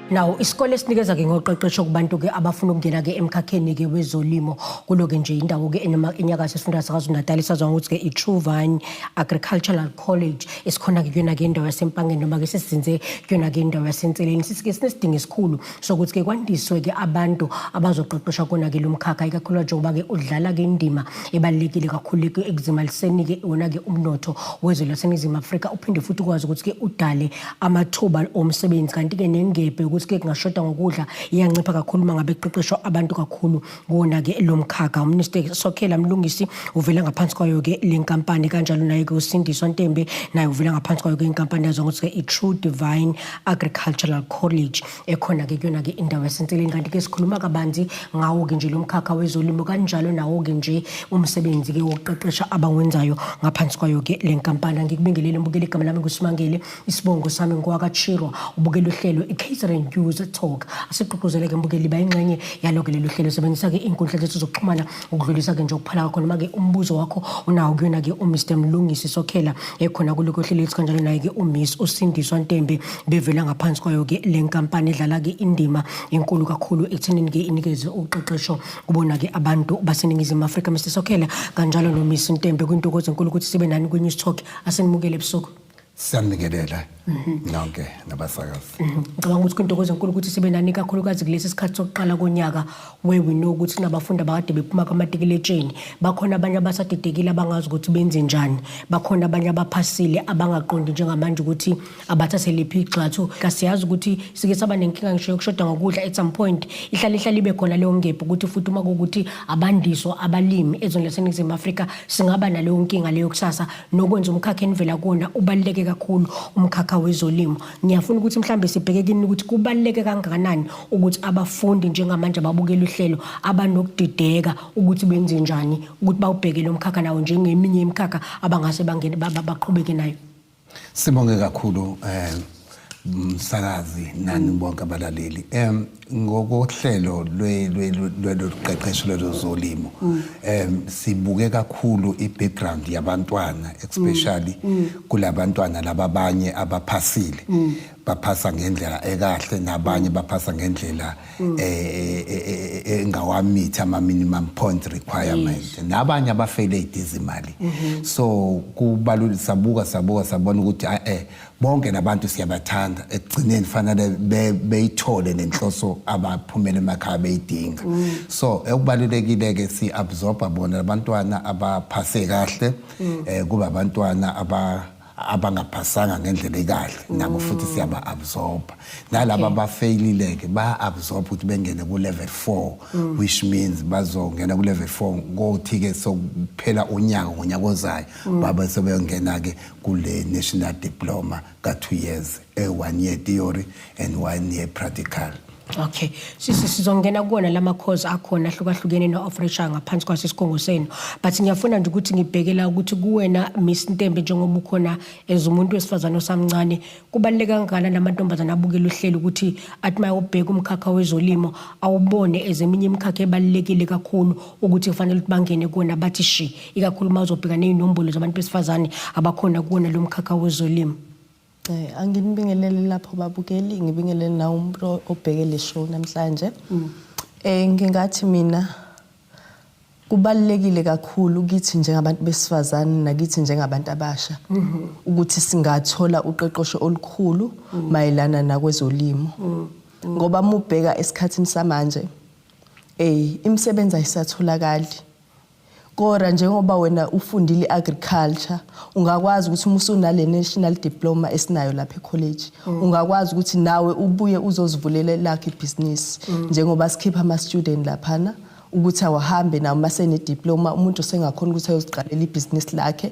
Now isikole esinikeza ke ngoqeqesho kubantu ke abafuna ukungena ke emkhakheni ke wezolimo kulo ke nje indawo ke enyakatho esifunda saKwaZulu-Natal esazwa ngokuthi ke i-True Vine Agricultural College esikhona ke kuyona ke indawo yaseMpangeni noma ke sesizinze kuyona ke indawo yaseNseleni. Sithi ke sinesidingo esikhulu sokuthi ke kwandiswe ke abantu abazoqeqeshwa kona ke lo mkhakha, ikakhulukazi njengoba ke udlala ke indima ebalulekile kakhulu ekuzimaliseni ke wona ke umnotho wezwe laseNingizimu Afrika, uphinde futhi ukwazi ukuthi ke udale amathuba omsebenzi, kanti-ke nengebhe ukuthi-ke kungashoda ngokudla iyancipha kakhulu uma ngabe kuqeqeshwa abantu kakhulu kuwona-ke lo mkhakha. UMinister Sokhela Mlungisi uvela ngaphansi kwayo-ke le nkampani, kanjalo naye-ke uSindiswa Ntembe naye uvela ngaphansi kwayo-ke inkampani yazo ngokuthi-ke i-True Divine Agricultural College ekhona-ke kuyona-ke indawo yaseNseleni. Kanti-ke sikhuluma kabanzi ngawo-ke nje lo mkhakha wezolimo, kanjalo nawo-ke nje umsebenzi-ke wokuqeqesha abawenzayo ngaphansi kwayo-ke le nkampani. Angikubingelele mbukeli, igama lami nguSimangele, isibongo sami ngowakaChirwa. Ubukela uhlelo i-KZN News Talk. Asigqugquzeleke mbukeli, bayingxenye yalo-ke lolu hlelo. Sebenzisa-ke iy'nkundla zethu zokuxhumana ukudlulisa-ke nje ukuphala kwakho noma-ke umbuzo wakho unawo kuyona-ke uMr Mlungisi Sokhela ekhona kuloko hlelo lethu, kanjalo naye-ke uMiss uSindiswa Ntembe bevela ngaphansi kwayo-ke le nkampani edlala-ke indima enkulu kakhulu ekuthenini-ke inikeze uqeqesho kubona-ke abantu baseNingizimu Afrika. Mr Sokhela kanjalo noMiss Ntembe, kwintokozo enkulu ukuthi sibe nani kwi-News Talk. Asenimukele ebusuku. Siyanibingelela nonke nabasakazi. Ngicabanga ukuthi kwintokozo enkulu ukuthi sibe nani, kakhulukazi kulesi sikhathi sokuqala konyaka, where we know ukuthi kunabafundi abakade bephuma kwamatikuletsheni. Bakhona abanye abasadidekile, abangazi ukuthi benze njani. Bakhona abanye abaphasile abangaqondi njengamanje ukuthi abathathe liphi igxathu. Kasiyazi ukuthi sike saba nenkinga ngisho yokushoda ngokudla at some point. Ihlale ihlale ibe khona leyo ngebhe ukuthi futhi uma kuwukuthi abandiswa abalimi ezweni laseNingizimu Afrika, singaba naleyo nkinga leyo kusasa. Nokwenza umkhakha enivela kuwona ubaluleke kakhulu, umkhakha wezolimo. Ngiyafuna ukuthi mhlambe sibheke kini ukuthi kubaluleke kangakanani ukuthi abafundi njengamanje ababukela uhlelo abanokudideka ukuthi benze njani ukuthi bawubheke lo mkhakha nawo njengeminye imikhakha abangase bangene baqhubeke nayo. Sibonge kakhulu msakazi nani bonke abalaleli. Ngokohlelo lweloqeqesho lwezolimo, sibuke kakhulu i-background yabantwana, especially kulabantwana laba abanye abaphasile, baphasa ngendlela ekahle, nabanye baphasa ngendlela engawa-meet ama minimum point requirement, nabanye abafeyile izimali. So kubalulekile, sabuka sabuka sabona ukuthi bonke labantu siyabathanda, ekugcineni fanele beyithole nenhloso abaphumela emakhaya beyidinga. So ekubalulekile ke si absorba bona labantwana abaphase kahle, kuba abantwana abangaphasanga ngendlela ekahle nabo futhi siyaba absorba, nalaba abafeyilile ke ba absorb ukuthi bengene ku level 4, which means bazongena ku level 4 kothi ke sokuphela unyaka ngonyaka ozayo babe sebengena ke kule national diploma ka 2 years, a 1 year theory and 1 year practical. Okay. Sisi sizongena kuwona lama course akhona ahlukahlukene no-offerishayo ngaphansi kwaso isikhungo senu. But ngiyafuna nje ukuthi ngibhekela ukuthi kuwena Miss Ntembe, njengoba ukhona as umuntu wesifazane osamncane, kubaluleke kangakanani amantombazane abukela uhlelo ukuthi athi mayobheka umkhakha wezolimo awubone ezeminye imikhakha ebalulekile kakhulu ukuthi kufanele ukuthi bangene kuwona bathi shi, ikakhulu uma uzobheka ney'nombolo zabantu besifazane abakhona kuwona lo mkhakha wezolimo? Anginibingelele lapho babukeli, ngibingelele nawo umuntu obheke le show namhlanje. Ngingathi mina kubalulekile kakhulu kithi njengabantu besifazane nakithi njengabantu abasha ukuthi singathola uqeqesho olukhulu mayelana nakwezolimo. Ngoba mubheka esikhathini samanje, imisebenzi ayisatholakali. Kodwa njengoba wena ufundile i-agriculture, ungakwazi ukuthi uma usunale national diploma esinayo lapha e-college, ungakwazi ukuthi nawe ubuye uzozivulela lakho ibhizinisi, njengoba sikhipha ama-student laphana ukuthi awahambe nawo masene diploma, umuntu usengakhona ukuthi ayoziqalela ibhizinisi lakhe,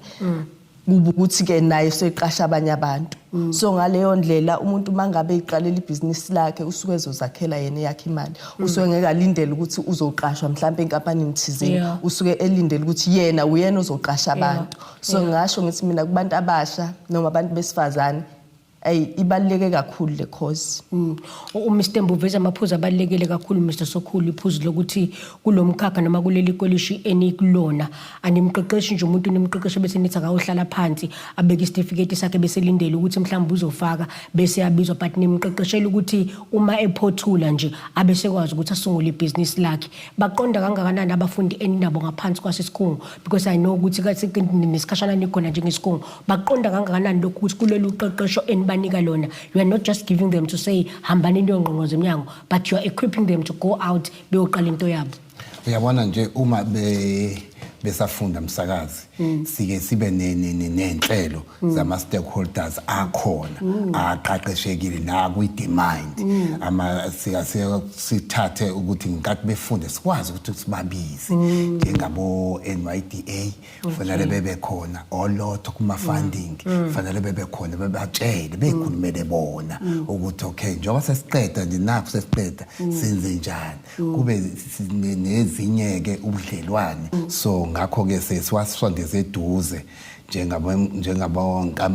kuba ukuthi-ke naye useqasha abanye abantu. So ngaleyo ndlela umuntu uma ngabe eqalela ibhizinisi lakhe usuke ezozakhela yena eyakhe imali, usuke ngeke alindele ukuthi uzoqashwa mhlampe enkampanini thizeni, usuke elindele ukuthi yena uyena ozoqasha abantu. So ngingasho ngithi mina kubantu abasha noma abantu besifazane, Ayi, ibaluleke kakhulu le course. UMr Mbu uveza amaphuzu abalulekile kakhulu, Mr Sokhulu, iphuzu lokuthi kulo mkhakha noma kuleli kolishi enikulona animqeqeshi nje umuntu, nimqeqeshe bese nithi akawuhlala phansi abeke isitifiketi sakhe bese lindele ukuthi mhlawumbe uzofaka bese yabizwa, but nimqeqeshela ukuthi uma ephothula nje abe sekwazi ukuthi asungule ibhizinisi lakhe. Baqonda kangakanani abafundi eninabo ngaphansi kwasesikhungo? Because I know ukuthi nesikhashana nikhona njengesikhungo. Baqonda kangakanani lokhu ukuthi kulolu qeqesho enibanika lona, you are not just giving them to say hambani niyongqongqoza eminyango, but you are equipping them to go out beyoqala into yabo? Uyabona nje, uma besafunda, msakazi, sike sibe nenhlelo zama stakeholders akhona aqeqeshekile na kwi demand ama sika sithathe ukuthi ngenkathi befunde sikwazi ukuthi sibabize njengabo NYDA, kufanele bebe khona olotho kuma funding, kufanele bebe khona bebatshele, bekhulumele bona ukuthi okay, njengoba sesiqeda nje, nakho sesiqeda, senze njani, kube nezinye ke ubudlelwane. So ngakho ke sesiwasondeze eduze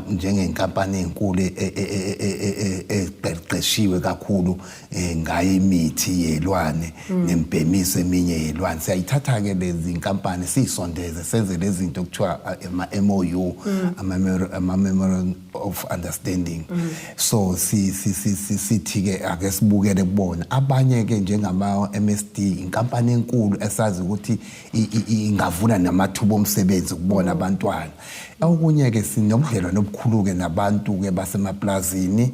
njengenkampani enkulu eqeqeshiwe kakhulu ngayo imithi yelwane nembhemiso eminye yelwane. Siyayithatha ke lezi inkampani, siyisondeze, senze lezi zinto kuthiwa ama MOU, ama memorandum of understanding. So si si si sithi ke ake sibukele kubona abanye ke njengama MSD, inkampani enkulu esazi ukuthi ingavula namathuba omsebenzi kubona abantwana. Okunye ke, sinobudlelwano obukhulu ke nabantu ke basemaplazini,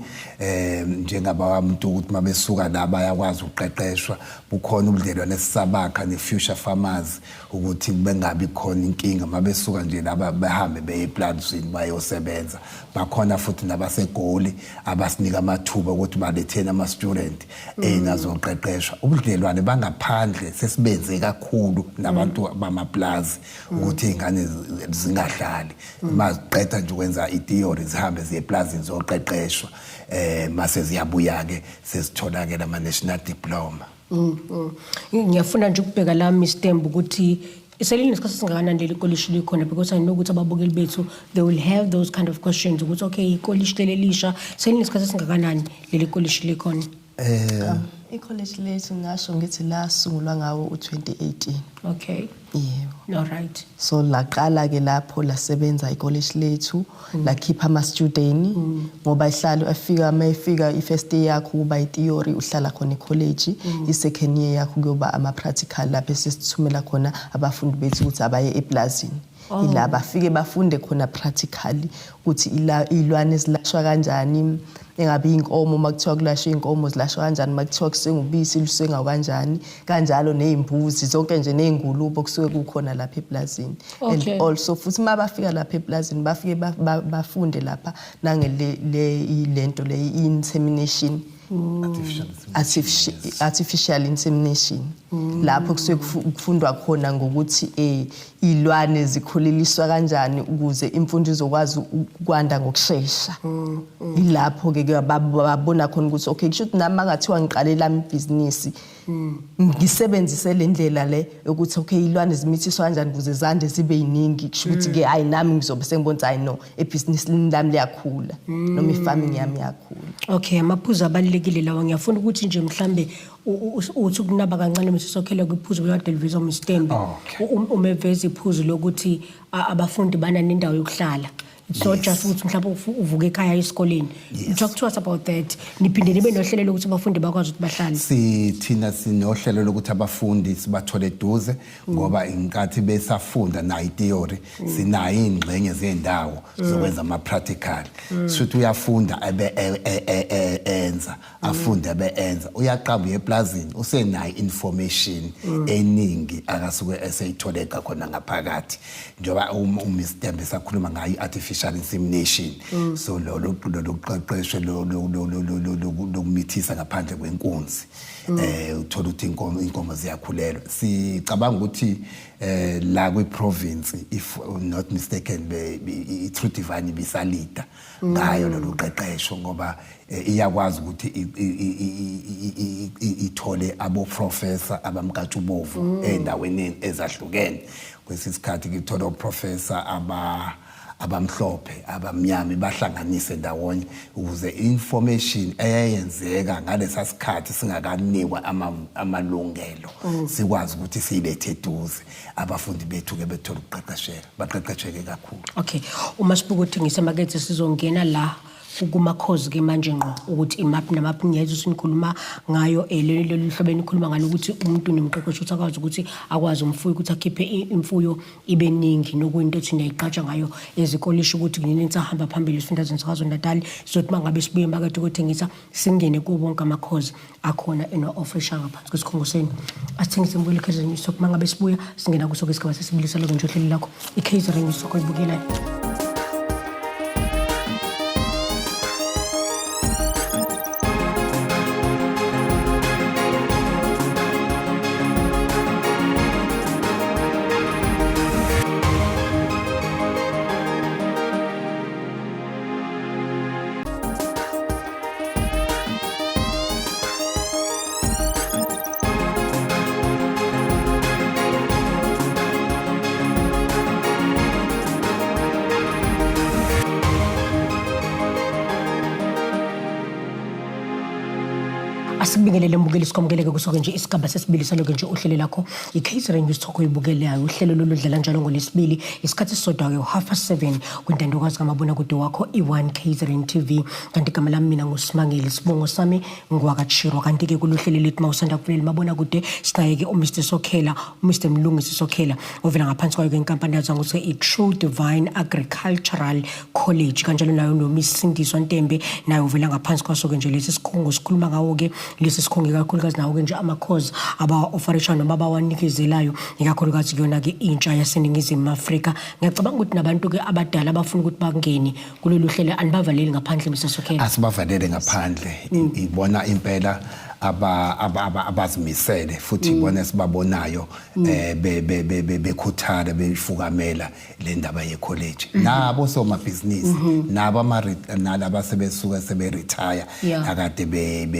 njengabantu ukuthi mabesuka la bayakwazi ukuqeqeshwa. Bukhona ubudlelwano esisabakha ne-Future Farmers ukuthi bengabi khona inkinga mabesuka nje laba behambe beye eplazini bayosebenza. Bakhona futhi nabaseGoli abasinika amathuba ukuthi baletheni ama-student enazoqeqeshwa. Ubudlelwane bangaphandle sesibenze kakhulu nabantu bamaplazi ukuthi iy'ngane zingahlali, maziqeda nje ukwenza i-theory zihambe ziye eplazini ziyoqeqeshwa, mase ziyabuya-ke sezithola-ke lama-national diploma. Ngiyafuna nje ukubheka la, Miss Tembu, ukuthi selinesikhathi esingakanani leli kolishi likhona, because I know ukuthi ababukeli bethu, they will have those kind of questions ukuthi okay, ikolishi leli lisha, selinesikhathi esingakanani leli kolishi likhona? Ikholeji lethu ngasho ngithi lasungulwa ngawo u-2018. Yebo. All right. So laqala ke lapho lasebenza ikholeji lethu, lakhipha ama-student ngoba ihlalo afika, mayifika i-first year yakho kuba i-theory, uhlala khona ekholeji. I-second year yakho kuyoba ama-practical, lapho esisithumela khona abafundi bethu ukuthi abaye eplazini, ila bafike bafunde khona practically ukuthi iy'lwane zilashwa kanjani, engabe iy'nkomo, uma kuthiwa kulashwa iy'nkomo zilashwa kanjani, uma kuthiwa kusenga ubisi lusengwa kanjani, kanjalo ney'mbuzi zonke nje ney'ngulube okusuke kukhona lapha eplazini. And also futhi uma bafika lapha eplazini bafike bafunde lapha nangele le lento le insemination. Artificial. Artificial insemination, lapho kusuke kufundwa khona ngokuthi ilwane zikhuleliswa kanjani ukuze imfundo izokwazi ukwanda ngokushesha. Ilapho ke babona khona ukuthi okay, kusho ukuthi nami angathiwa ngiqale lami ibhizinisi ngisebenzise le ndlela le yokuthi okay, ilwane zimithiswa kanjani ukuze zande zibe yiningi, kusho ukuthi ke hayi, nami ngizobe sengibona ukuthi hayi no, ebhizinisini lami liyakhula noma i-farming yami iyakhula. Okay, amaphuzu abalulekile lawa. Ngiyafuna ukuthi nje mhlambe uthi ukunaba kancane msisokhele kwiphuzu bekade livezwa uMr Okay. Umeveza iphuzu lokuthi abafundi bananendawo yokuhlala. It's not just ukuthi mhlawumbe uvuka ekhaya esikoleni. Talk to us about that. Niphinde nibe nohlelo lokuthi abafundi bakwazi ukuthi bahlale. Sithina sinohlelo lokuthi abafundi sibathole eduze ngoba inkathi besafunda nayo i-theory, sinayo iy'ngxenye zendawo zokwenza ama-practical. Shuthi uyafunda ebe enza, afunde abe enza, uyaqamba uye eplazini, usenayo information eningi akasuke eseyitholeka khona ngaphakathi, njengoba uMr Tembe sakhuluma ngayo i-artificial insemination. So lolo qeqesho lokumithisa ngaphandle kwenkunzi, uthola ukuthi inkomo ziyakhulelwa. Sicabanga ukuthi la kwi province, if not mistaken, i True Divine ibisa-leada ngayo lolu qeqesho ngoba iyakwazi ukuthi ithole abo professor abamkantshubomvu endaweni ezahlukene. Kwesikhathi kuthola oprofessor aba Abamhlophe, abamnyama, bahlanganise ndawonye ukuze information eyayenzeka ngalesa sikhathi singakanikwa amalungelo sikwazi ukuthi siyilethe eduze. Abafundi bethu ke bethola ukuqeqesheka, baqeqesheke kakhulu. Okay, uma sibuka ukuthi ngisemakethe, sizongena la kumakhozi ke manje ngqo ukuthi imaphi namaphi. Ngiyezwa ukuthi nikhuluma ngayo lolu hlobo enikhuluma ngalo ukuthi umuntu nomqeqeshi ukuthi akwazi ukuthi akwazi umfuyi ukuthi akhiphe imfuyo ibe ningi, nokuyinto ethi niyayiqatsha ngayo ezikolishi ukuthi kunini nisahamba phambili esifundazweni saKwaZulu-Natal. Sizothi uma ngabe sibuye emakethe ukuthengisa, singene kuwo bonke amakhozi akhona eno-ofrisha ngaphansi kwesikhungo senu. Asithengise, mbukeli, i-KZN News Talk. Uma ngabe sibuya, singena kuso kwisigaba sesibili saloko nje uhlelo lakho i-KZN News Talk oyibukelayo. Asikubingelele, mbukeli, sikwamukele-ke kusuke nje isigaba sesibili saloke nje uhlelo lakho i-KZN News Talk oyibukelayo, uhlelo lolu dlala njalo ngolwesibili isikhathi esisodwa-ke 7:30 kwintandokazi kamabonakude wakho i-1 KZN TV. Kanti igama lami mina nguSimangele, isibongo sami ngwakaChirwa. Kanti-ke kuluhlelo lethu, uma usanda kuvulela mabonakude, sinaye-ke uMr Sokhela, uMr Mlungisi Sokhela, ovela ngaphansi kwayo-ke inkampani yaziwa ngokuthi i-True Divine Agricultural College, kanjalo nayo noMiss Sindiswa Ntembe, naye uvela ngaphansi kwaso-ke nje lesi sikhungo sikhuluma ngawo-ke. Lesi sikhungo ikakhulukazi nawo-ke nje ama-course abawa-offerisha noma abawanikezelayo ikakhulukazi kuyona-ke intsha yaseNingizimu Afrika. Ngiyacabanga ukuthi nabantu-ke abadala abafuna ukuthi bangene kulolu hlelo anibavaleli ngaphandle, Mr Sokhela? Asibavalele ngaphandle. Ibona impela abazimisele futhi ibona esibabonayo bekhuthala, beyifukamela le ndaba ye-college, nabo somabhizinisi, nabo nalaba sebesuke sebe-retire akade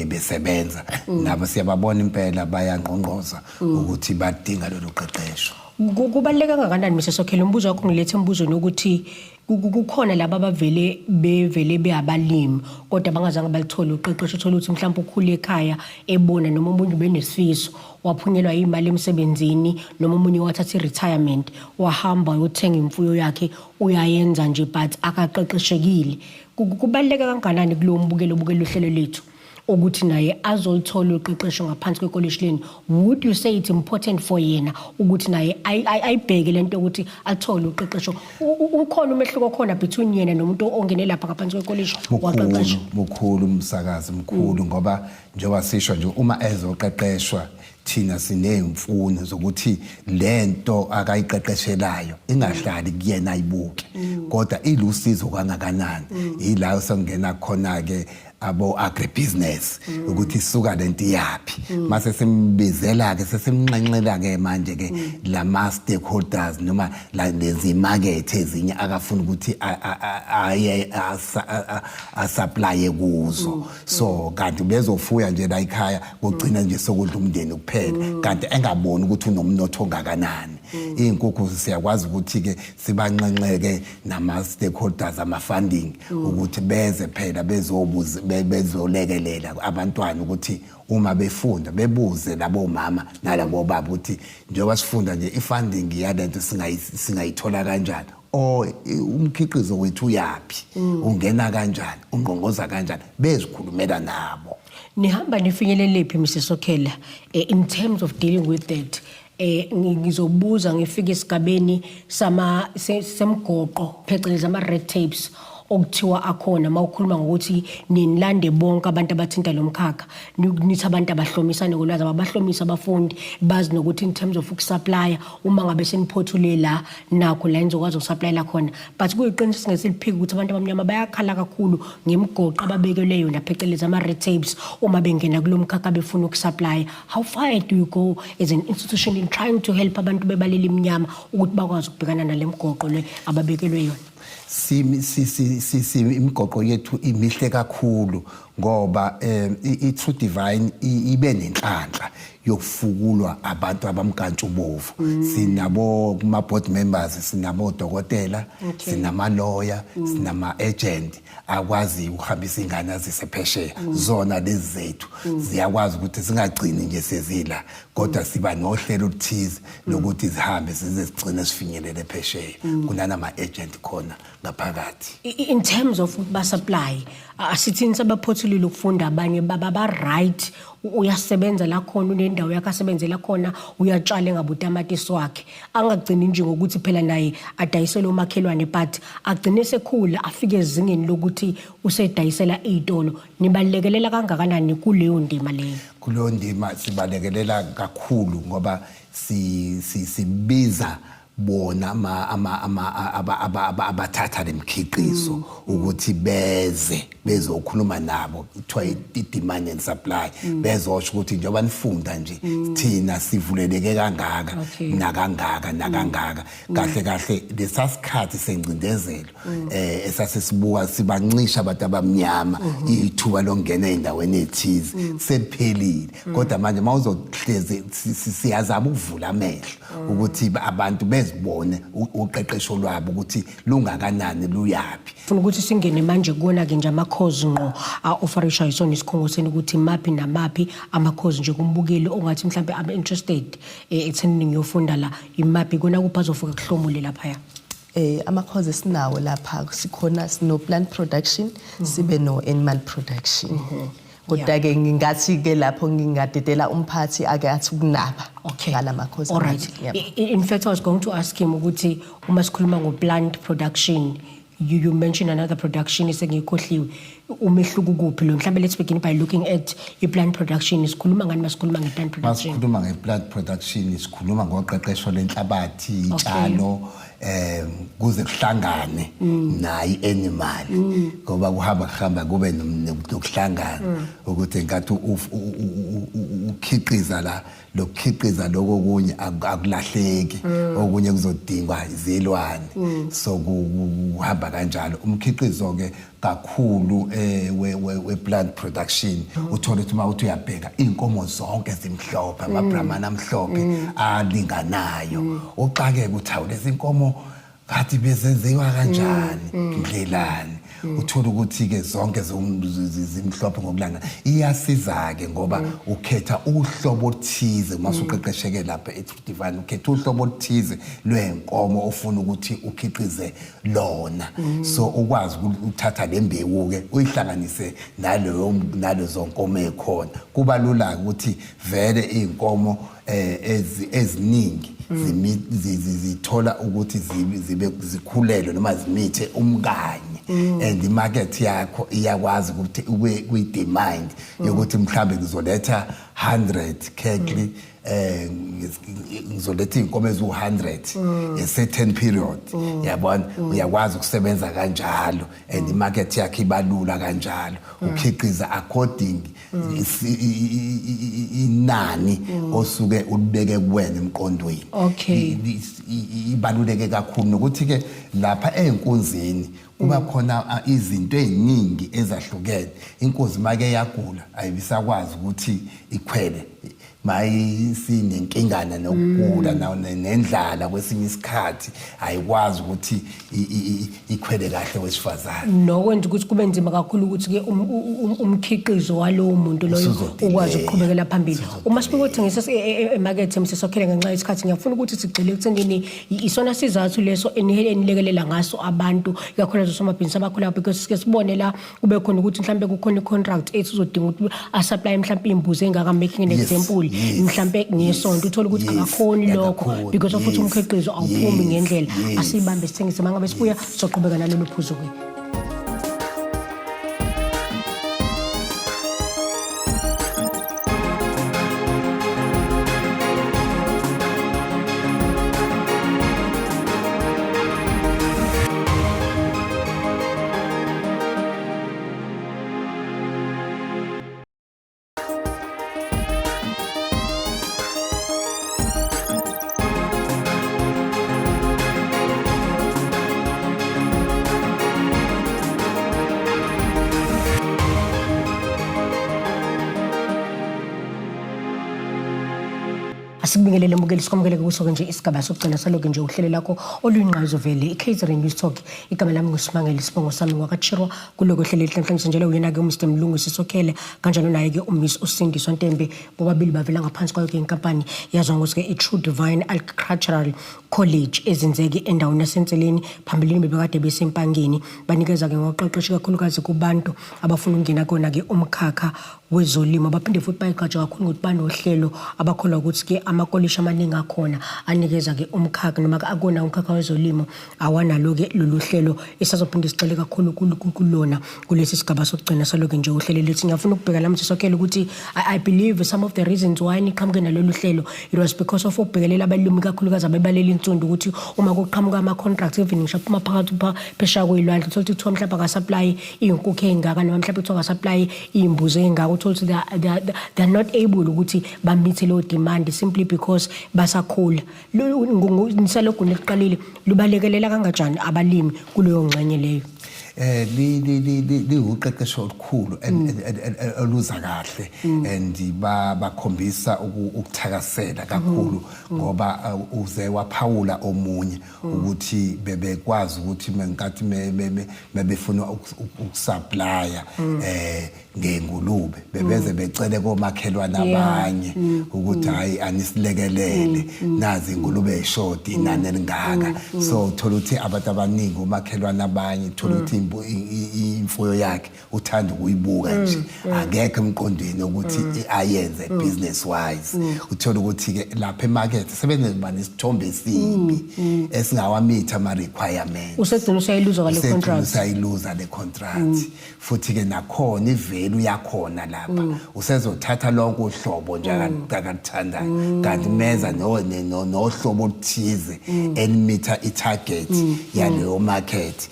besebenza, nabo siyababona impela bayangqongqoza ukuthi badinga lolu qeqesho. Kubaluleke kangakanani, Mr Sokhela, umbuzo wakho ngilethe embuzweni ukuthi kukhona laba abavele bevele beyabalimi kodwa bangazange balithole uqeqesho. Uthole ukuthi mhlawumbe ukhule ekhaya ebona noma omunye ubenesifiso, waphunyelwa imali emsebenzini, noma omunye wathatha i-retirement, wahamba wayothenga imfuyo yakhe, uyayenza nje but akaqeqeshekile. Kubaluleke kangakanani kulowo mbukelo obukela uhlelo lethu ukuthi naye azolithola uqeqesho ngaphansi kwekolishi leni? Would you say it's important for yena ukuthi naye ayibheke lento yokuthi athole uqeqesho? Ukhona umehluko khona between yena nomuntu ongene lapha ngaphansi kwekolishi waqeqeshwa? Mkhulu, umsakazi, mkhulu, ngoba njengoba sisho nje, uma ezoqeqeshwa thina siney'mfuno zokuthi lento akayiqeqeshelayo ingahlali kuyena ayibuke, kodwa ilusizo kangakanani. Yila sengena khona-ke abo agribusiness ukuthi isuka lento iyaphi. Mase simbizela ke, sesimnxenxela ke manje ke lama stakeholders noma la lezi market ezinye akafuna ukuthi aye asupply kuzo. So kanti bezofuya nje la ekhaya, kugcina nje sokudla umndeni kuphela, kanti engaboni ukuthi unomnotho ongakanani. Iy'nkukhu siyakwazi ukuthi ke sibanxenxeke nama stakeholders ama funding ukuthi beze phela bezobuza, bezolekelela abantwana ukuthi uma befunda bebuze labo mama nalabo baba ukuthi njengoba sifunda nje, i-funding yalento singayithola kanjani, or umkhiqizo wethu uyapi, ungena kanjani, ungqongoza kanjani, bezikhulumela nabo. Nihamba nifinyelelephi, Mr Sokhela, in terms of dealing with that? Ngizobuza ngifike esigabeni sama semgoqo, phecelezi ama red tapes okuthiwa akhona. Mawukhuluma ngokuthi ninilande bonke abantu abathinta lo mkhakha, nithi abantu abahlomisane ngolwazi, ababahlomisa abafundi bazi nokuthi in terms of ukusupplya, uma ngabe seniphothule la, nakho la enizokwazi ukusupplyela khona. But kuyiqiniso singesiliphiki ukuthi abantu abamnyama bayakhala kakhulu ngemigoqo ababekelwe yona, phecelezi ama-red tapes, uma bengena kulo mkhakha befuna ukusupplya. How far do you go as an institution in trying to help abantu bebaleli imnyama ukuthi bakwazi ukubhekana nale mgoqo le ababekelwe yona? Si si si si si imigoqo yethu imihle kakhulu ngoba i True Divine ibe nenhlanhla. yokufukulwa abantu abamkantshubovu. Sinabo kuma board members, sinabo dokotela, sinama lawyer, sinama agent akwazi ukuhambisa ingane azise phesheya. Zona lezi zethu ziyakwazi ukuthi singagcini nje sezila, kodwa siba nohlelo oluthize lokuthi zihambe size sigcine sifinyelele phesheya. Kunanama agent khona ngaphakathi. In terms of ba supply, asithini, sabaphothulile ukufunda, abanye baba ba right, uyasebenza la khona, unendawo yakhe asebenzela khona, uyatshala engabe utamatisi wakhe, angagcini nje ngokuthi phela naye adayisele umakhelwane, but agcine sekhula afike ezingeni lokuthi usedayisela izitolo. Nibalekelela kangakanani kuleyo ndima leyo? Kuleyo ndima sibalekelela kakhulu, ngoba sibiza bona ama ama ama abathatha lemikhiqizo ukuthi beze bezokhuluma nabo, kuthiwa i-demand and supply, bezosho ukuthi njengoba nifunda nje, thina sivuleleke kangaka nakangaka nakangaka. Kahle kahle lesasikhathi sengcindezelo esasesibuka sibancisha abantu abamnyama ithuba lokungena endaweni ethize seliphelile, kodwa manje mawuzohlezi siyazama ukuvula amehlo ukuthi abantu bezibone uqeqesho lwabo ukuthi lungakanani, luyaphi. Funa ukuthi singene manje kuwona-ke nje amakhozi ngqo a-offerishwa yisona isikhungo senu, ukuthi maphi namaphi amakhozi nje kumbukeli ongathi mhlampe I'm interested ekuthenini ngiyofunda la, imaphi kona, kuphi azofika kuhlomule laphaya? Amakhozi esinawo lapha, sikhona sino plant production, sibe no animal production, kodwa ke ngingathi ke lapho ngingadedela umphathi ake athi ukunaba ngalamakhozi. All right. Yebo. In fact, I was going to ask him ukuthi uma sikhuluma ngo-plant production, you mentioned another production esengiyikhohliwe, umehluko kuphi lo? Mhlawumbe let's begin by looking at i-plant production. Sikhuluma ngani masikhuluma nge-plant production? Masikhuluma nge-plant production, sikhuluma ngoqeqesho lenhlabathi, itshalo, kuze kuhlangane nayi animal, ngoba kuhamba kuhamba kube nokuhlangana ukuthi ngathi ukhiqiza la, lokukhiqiza lokho okunye akulahleki, okunye kuzodingwa izilwane, so kuhamba kanjalo. Umkhiqizo ke kakhulu we plant production, uthola ukuthi uma uthi uyabheka inkomo zonke zimhlophe, amabrahman amhlophe alinganayo, uxakeke ukuthi hawu, lezi inkomo ngathi bezenziwa kanjani, ndlelani? Uthola ukuthi ke zonke zimhlophe ngokulanda. Iyasiza ke ngoba ukhetha uhlobo oluthize uma usuqeqesheke lapha eTruth Divine, ukhetha uhlobo oluthize lwenkomo ofuna ukuthi ukhiqize lona, so ukwazi ukuthatha le mbewu ke uyihlanganise naleyo nalezo nkomo ekhona. Kuba lula ukuthi vele iy'nkomo eziningi zithola ukuthi zibe zikhulelwe noma zimithe umkanye, and imarket yakho iyakwazi ukuthi kwi-demand yokuthi mhlambe ngizoletha 100 cattle, ngizoletha iy'nkomo eziwu-100 a certain period, yabona, uyakwazi ukusebenza kanjalo and imarket yakho ibalula kanjalo, ukhiqiza according inani osuke ulibeke kuwena emqondweni. Ibaluleke kakhulu nokuthi ke lapha ey'nkunzini kuba khona izinto ey'ningi ezahlukene. Inkunzi make yagula ayibisakwazi ukuthi ikhwele, mayisinenkingana nokugula nendlala, kwesinye isikhathi ayikwazi ukuthi ikhwele kahle wesifazane. Nokwenza ukuthi kube nzima kakhulu ukuthi-ke umkhiqizo walowo muntu loyo Usuzodelaya. ukwazi ukuqhubekela phambili. Uma sifika ukuthengisa emakethe, msesokhele, ngenxa yesikhathi ngiyafuna ukuthi sigxile ekuthenini isona sizathu leso enilekelela ngaso abantu, ikakhulukazi osomabhizinisi abakhulayo, because sike sibone la kube khona ukuthi mhlambe kukhona i-contract ethi uzodinga ukuthi asupply mhlampe iy'mbuzi ey'ngaka, making an example, mhlampe ngesonto, uthole ukuthi akakhoni lokho Akakhoni, because of ukuthi umkhiqizo awuphumi ngendlela. Asiyibambe sithengise, mangabe sibuya soqhubeka nalolu phuzu-ke. Asikubingelele mbukeli, sikwamukele kuso-ke nje isigaba sokugcina saloke nje uhlelo lakho oluyingqayizivele, i-KZN News Talk. Igama lami nguSimangele, isibongo sami ngwakaChirwa. Kuloko hlelo elihlangahlanganisa njalo uyena-ke uMr Mlungisi Sokhele, kanjalo naye-ke uMiss uSindiswa Ntembe. Bobabili bavela ngaphansi kwayo-ke inkampani yaziwa ngokuthi-ke i-True Divine Agricultural College, ezinzeke endaweni yaseNseleni. Phambilini bebekade beseMpangeni. Banikeza-ke ngoqeqesho kakhulukazi kubantu abafuna ukungena kona-ke umkhakha wezolimo. Baphinde futhi bayigqaje kakhulu ngokuthi banohlelo abakholwa ukuthi-ke amakolishi amaningi akhona anikeza-ke umkhakha noma akona umkhakha wezolimo awanalo-ke lolu hlelo. Isazophinde sixele kakhulu kulona kulesi sigaba sokugcina saloke nje uhlelo lethu. Ngiyafuna ukubheka la, Msisokhele, ukuthi I believe some of the reasons why niqhamuke nalolu hlelo, it was because of ukubhekelela abalimi, kakhulukazi abebalela insundu, ukuthi uma kuqhamuka ama-contracts, even ngisho aphuma phakathi phesheya kwey'lwandle, uthole ukuthi kuthiwa mhlawumbe aka-supply iy'nkukhu ey'ngaka noma mhlawumbe kuthiwa aka-supply iy'mbuzi ey'ngaka, uthole ukuthi they are not able ukuthi ba-meet-e leyo demand simply because basakhula. Nisalokhu niqalile, lubalekelela kangakanani abalimi kuleyo ngxenye leyo? Li li li liwuqeqesho olukhulu oluza kahle and bakhombisa ukuthakasela kakhulu, ngoba uze waphawula omunye ukuthi bebekwazi ukuthi menkathi mebefuna uku-supplya ngengulube, bebeze becele komakhelwane abanye ukuthi, "Hayi, anisilekelele, nazi ingulube eshodi, inani elingaka." So uthola ukuthi abantu abaningi, omakhelwane abanye, uthola ukuthi imfuyo yakhe uthanda ukuyibuka nje, akekho emqondweni ukuthi ayenze business wise. Uthola ukuthi ke lapha emarket sebeneba nesithombe esibi esingawa-meet ama requirements. Usegcina usayiluza kwale Usegcina contract. Usayiluza le contract. Futhi ke nakhona i-value yakhona lapha usezothatha lonke uhlobo nje akaluthandayo, kanti meza nohlobo oluthize eli-meet-a i-target yaleyo market.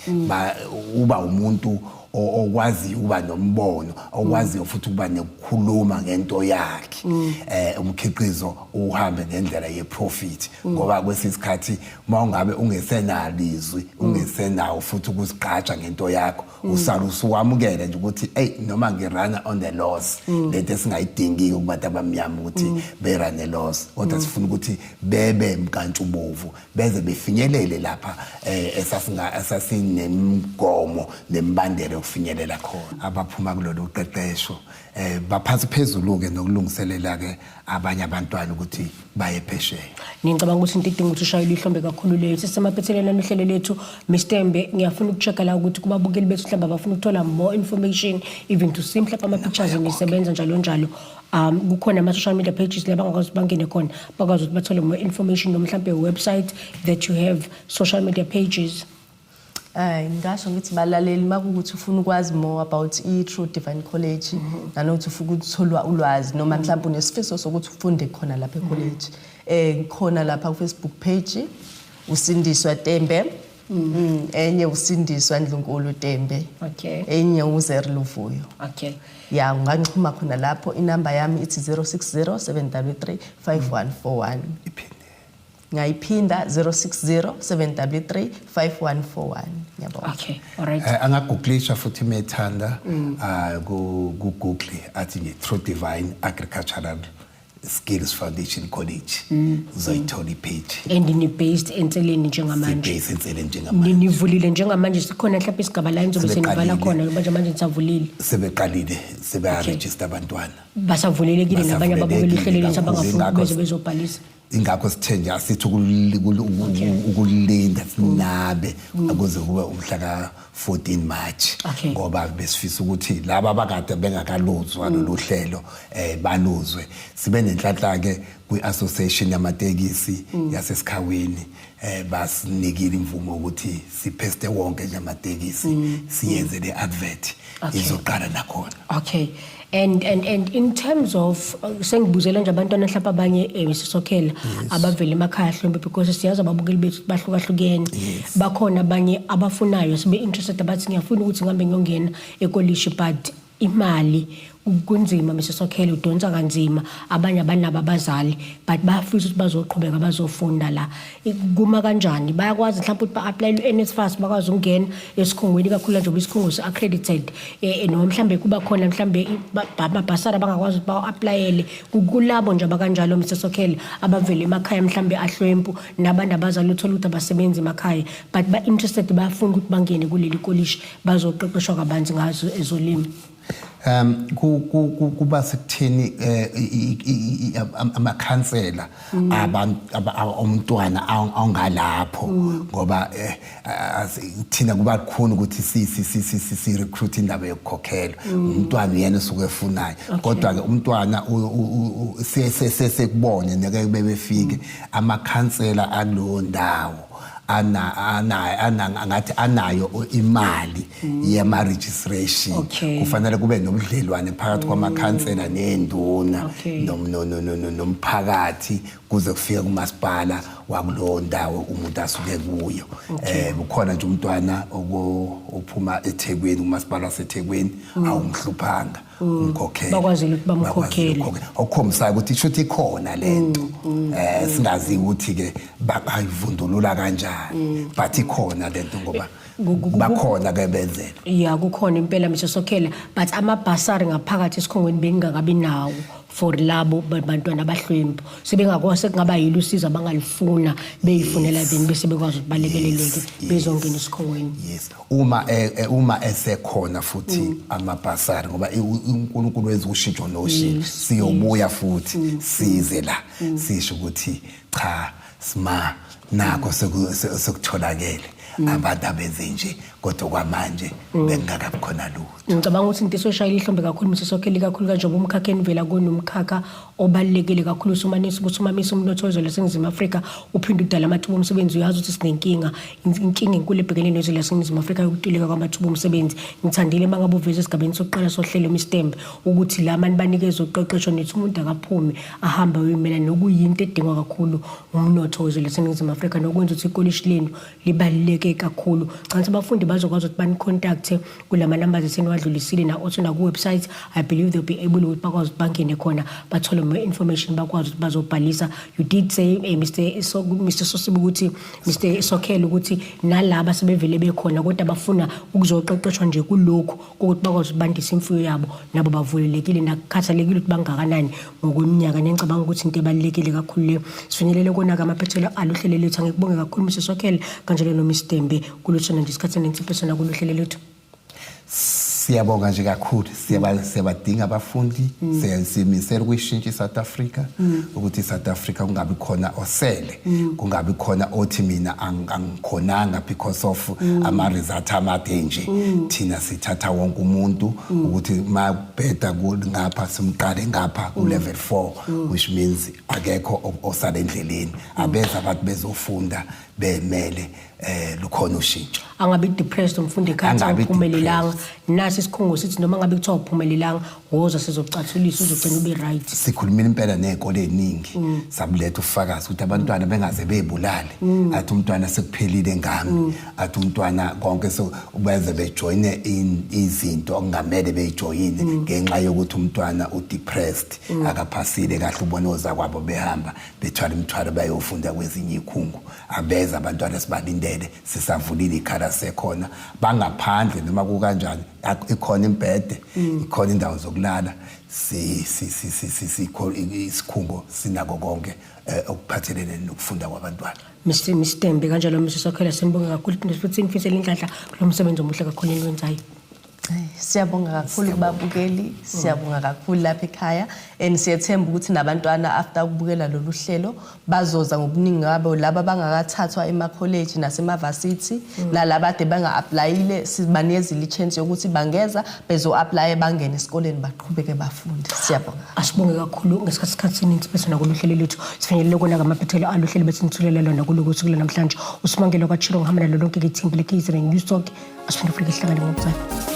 Uba umuntu okwaziyo ukuba nombono, okwaziyo futhi ukuba nekukhuluma ngento yakhe, umkhiqizo uhambe ngendlela ye-profit, ngoba kwesinye isikhathi uma ungabe ungesenalo izwi, ungesenawo futhi ukuzigqaja ngento yakho, usala usuwamukele nje ukuthi, "Hey, noma ngi-run-a on the loss." Lento esingayidingi kubantu abamnyama ukuthi be-run-e loss, kodwa sifuna ukuthi bebe mkantshubovu beze befinyelele lapha esasinemgomo nemibandela yokufinyelela khona. Abaphuma kulolu qeqesho baphansi phezulu ke nokulungiselela ke abanye abantwana ukuthi baye phesheya. Ngicabanga ukuthi into idinga ukuthi ushayele ihlombe kakhulu leyo. Sisemaphethelweni anohlelo lethu, Mr Mbe. Ngiyafuna uku-check-a la ukuthi kubabukeli bethu mhlawumbe abafuna ukuthola more information, even to see mhlawumbe ama-pictures nisebenza, njalo njalo, kukhona ama-social media pages la bangakwazi ukuthi bangene khona, bakwazi ukuthi bathole more information, noma mhlawumbe website that you have, social media pages? Ngingasho ngithi balaleli, makuwukuthi ufuna ukwazi more about i-True Divine College nanokuthi ufuna ukuthola ulwazi noma mhlawumbe unesifiso sokuthi ufunde khona lapha e-college. Khona lapha ku Facebook page uSindiswa Tembe. Enye uSindiswa Ndlunkulu Tembe. Enye uZer Luvuyo. Ya, unganxhuma khona lapho. Inamba yami ithi 060 733 5141. Iphinde. Ngayiphinda, 060 733 5141. Ngiyabonga. Okay, all right. Angagooglisha futhi methanda ku Google, athi nje True Divine Agricultural Skills Foundation College, uzoyithola i-page. And ni-based eNseleni njengamanje? Si-base eNseleni njengamanje. Nivulile njengamanje? Sikhona mhlawumbe isigaba la nizobe senivala Sebeqalile. khona manje nisavulile? Sebeqalile, sebeya-register abantwana. Basavulelekile nabanye ababukela uhlelo lethu Basavulelekile abangafuni kakhulu. beze bezobhalisa? Ingakho sithe nje asithi ukulinda sinabe ukuze kube umhla ka-14 March, ngoba besifisa ukuthi laba abakade bengakaluzwa lolu hlelo baluzwe. Sibe nenhlanhla ke kwi-association yamatekisi yaseSikhawini, basinikile imvumo ukuthi si-post-e wonke nje amatekisi, siyenze le advert. Izoqala nakhona. Okay. And in terms of sengibuzela nje abantwana mhlawumbe abanye, Sisokhela, abavela emakhaya hlombe, because siyazi ababukeli bethu bahlukahlukene. Bakhona abanye abafunayo sibe interested, abathi, "Ngiyafuna ukuthi ngihambe ngiyongena ekolishi," but Imali kunzima, Mr Sokhele, udonsa kanzima, abanye abanabo abazali, but bayafisa ukuthi bazoqhubeka bazofunda la. Kuma kanjani? Bayakwazi mhlawumbe ukuthi ba-applyele u-NSFAS, bakwazi ukungena esikhungweni, kakhulu njengoba isikhungo si-accredited, noma mhlawumbe kuba khona mhlawumbe amabhasari abangakwazi ukuthi bawa-applyele kulabo nje abakanjalo, Mr Sokhele, abavele emakhaya mhlawumbe ahlwempu nabantu abazali uthola ukuthi abasebenzi emakhaya, but ba-interested, bayafuna ukuthi bangene kuleli kolishi bazoqeqeshwa kabanzi ngazo ezolimo? Kuba sekutheni amakhansela abantu umntwana ongalapho, ngoba thina kuba kukhona ukuthi si recruit indaba yokukhokhelwa umntwana, uyena osuke efunayo. Kodwa ke umntwana sekubone neke bebefike amakhansela akulowo ndawo ana ana ana ngathi anayo imali yama registration. Kufanele kube nobudlelwane phakathi kwamakhansela nenduna nomphakathi kuze kufike kumasipala wakulowo ndawo umuntu asuke kuyo. Kukhona nje umntwana ophuma eThekwini, kumasipala waseThekwini, awumhluphanga umkhokhele. Bakwazile ukuthi bamkhokhele. Okukhombisayo ukuthi shuthi ikhona lento, singazi ukuthi ke bayivundulula kanjani, but ikhona lento ngoba bakhona ke benzela. Ya, kukhona impela, Mr Sokhela, but amabhasari ngaphakathi esikhungweni bengingakabi nawo for labo bantwana abahlwempu, sebengakwazi, sekungaba yilo usizo abangalifuna beyifunela, then bese bekwazi ukuthi balekeleleke bezongena esikhungweni. Yes, uma esekhona futhi amabhasari, ngoba uNkulunkulu wenza ushintsho noshintsho, siyobuya futhi size la sisho ukuthi cha, sima nakho sekutholakele abantu abenze nje, kodwa kwamanje bekungakabi khona lutho. Ngicabanga ukuthi into esoshayela ihlombe kakhulu, Mr Sokheli, kakhulu kanjengoba umkhakha enivela kunomkhakha obalulekile kakhulu usumanisa ukuthi umamisa umnotho wezwe laseNingizimu Afrika, uphinde udala amathuba omsebenzi. Uyazi ukuthi sinenkinga, inkinga enkulu ebhekene nezwe laseNingizimu Afrika yokuntuleka kwamathuba omsebenzi. Ngithandile uma ngabe uveza esigabeni sokuqala sohlelo, Mr Tembe, ukuthi la mani banikeze uqeqesho, nithi umuntu akaphume ahambe ayoyimela, nokuyinto edingwa kakhulu umnotho wezwe laseNingizimu Afrika, nokwenza ukuthi ikolishi lenu libaluleke kakhulu. Cansi abafundi bazokwazi ukuthi bani-contacte kulama numbers eseniwadlulisile, na-also naku-website. I believe they'll be able ukuthi bakwazi ukuthi bangene khona, bathole more information, bakwazi ukuthi bazobhalisa. You did say, Mr Sosibu, ukuthi Mr Sokhela, ukuthi nalaba sebevele bekhona kodwa bafuna ukuzoqeqeshwa nje kulokhu ukuthi bakwazi ukuthi bandise imfuyo yabo, nabo bavulelekile, nakukhathalekile ukuthi bangakanani ngokweminyaka. Nengicabanga ukuthi into ebalulekile kakhulu leyo. Sifinyelele kona-ke amaphethelo aluhlelo lethu. Angikubonge kakhulu, Mr Sokhela, kanjalo noMs Tembe, kuluthona nje isikhathi nentsipho sona kuluhlelo lethu. Siyabonga nje kakhulu. Siyabadinga abafundi. Simisela ukuyishintsha iSouth Africa, ukuthi iSouth Africa kungabi khona osele, kungabi khona othi mina angikhonanga because of ama results amade nje. Thina sithatha wonke umuntu, ukuthi mabheda ngapha simqale ngapha ku level 4, which means akekho osala endleleni. Abeza abantu bezofunda bemele, lukhona ushintsho. Angabi depressed umfundi ekhaya. Angabi Uphumelelanga, nasi isikhungo sithi noma ngabe kuthiwa uphumelelanga, woza sizokucathulisa, uzogcina ube right. Sikhulumile impela ney'kole ey'ningi, sabuletha ufakazi ukuthi abantwana bengaze bey'bulale, athi umntwana sekuphelile ngami, athi umntwana konke, beze bejoyine izinto okungamele beyijoyine ngenxa yokuthi umntwana u-depressed, akaphasile kahle, ubone ozakwabo behamba bethwala imithwalo bayofunda kwezinye iy'khungo. Abeza abantwana, sibalindele, sisavulile ikhala, sekhona bangaphandle noma kukanjani, ikhona imbhede, ikhona indawo zokulala, si si si si si isikhungo sinako konke okuphathelene nokufunda kwabantwana. Mr Tembe kanjalo Mr Sokhela, sinibonge kakhulu futhi sinifisele inhlanhla kulo msebenzi omuhle kakhulu eniwenzayo. Siyabonga kakhulu kubabukeli, siyabonga kakhulu lapha ekhaya, and siyethemba ukuthi nabantwana after ukubukela lolu hlelo bazoza ngobuningi babo, laba abangakathathwa emakholeji nasemavasithi, nalaba ade banga-applyile, sibanikezile i-chance yokuthi bangeza bezo-applye, bangene esikoleni, baqhubeke bafunde. Siyabonga. Asibonge kakhulu ngesikhathi esininzi bese nakulo hlelo lethu. Sifinyelele kona ngamaphethelo aluhlelo bese nithulela lona kuloku suku namhlanje. Usimangelo kwaChiro ngihamba nalo lonke ithimba le-KZN News Talk. Asiphinde futhi sihlangane ngokuzayo.